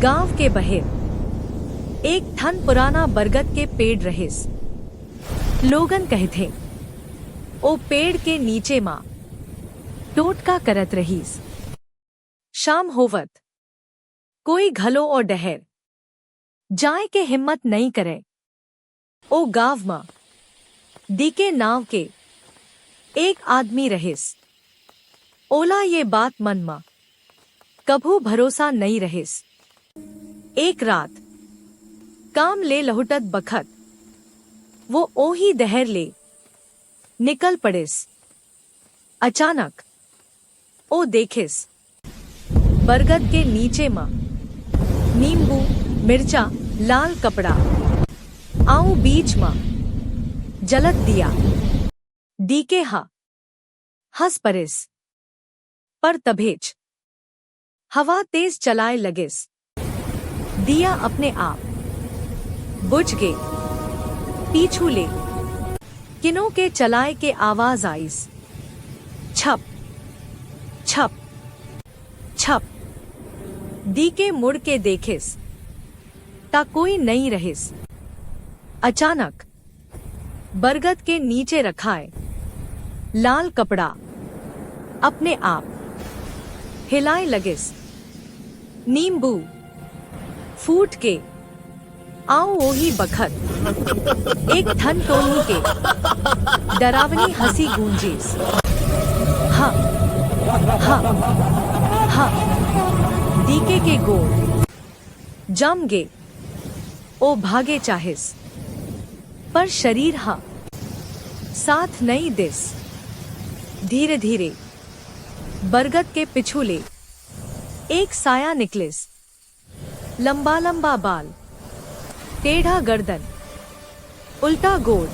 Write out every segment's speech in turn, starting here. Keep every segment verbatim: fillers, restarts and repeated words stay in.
गांव के बहेर एक ठन पुराना बरगद के पेड़ रहिस। लोगन कहिथे, ओ पेड़ के नीचे मा टोटका करत रहिस। शाम होवत कोई घलो ओ डहर जाए के हिम्मत नइ करे। ओ गांव म डीके नांव के एक आदमी रहिस। ओला ये बात मन म कभू भरोसा नइ रहिस। एक रात काम ले लहुटत बखत वो ओही डहर ले निकल पड़िस। अचानक ओ देखिस, बरगद के नीचे म नींबू, मिर्चा, लाल कपड़ा, आऊ बीच म जलत दिया। डीके ह हंस परिस, पर तभेच हवा तेज चलाए लगिस। दिया अपने आप बुझ गे। पीछू ले किनो के चलाए के आवाज आइस, छप, छप, छप। डीके मुड़ के देखिस, ता कोई नइ रहिस। अचानक बरगद के नीचे रखाए लाल कपड़ा अपने आप हिलाए लगिस। नींबू फूट के आऊ ओही बखत एक ठन टोलनी के डरावनी हंसी गूंजिस। हा, हा, हा। डीके के गोड़ जम गे। ओ भागे चाहिस, पर शरीर ह साथ नइ दिस। धीरे-धीरे बरगद के पीछू ले एक साया निकलिस। लंबा-लंबा बाल, टेढ़ा गर्दन, उल्टा गोड़,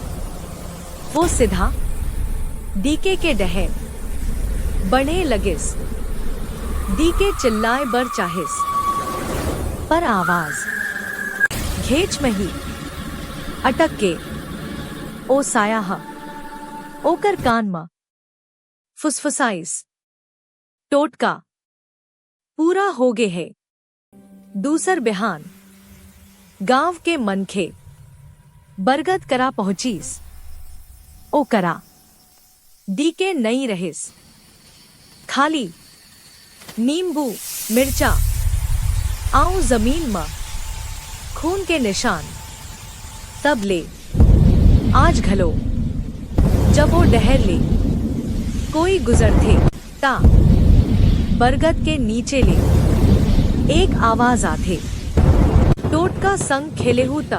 वो सीधा डीके के डहर बढ़े लगिस। डीके चिल्लाए बर चाहिस, पर आवाज घेंच म ही अटक गे। ओ साया ह ओकर कान म फुसफुसाइस, "टोटका पूरा हो गे हे।" दूसर बिहान गांव के मनखे बरगद करा पहुंचिस। ओ करा डीके नइ रहिस, खाली नींबू, मिर्चा, आऊ जमीन म खून के निशान। तब ले आज घलो जब ओ डहर ले कोई गुजरथे, ता बरगद के नीचे ले एक आवाज आथे, "टोटका संग खेलेहू, ता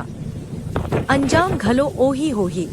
अंजाम घलो ओही होही।"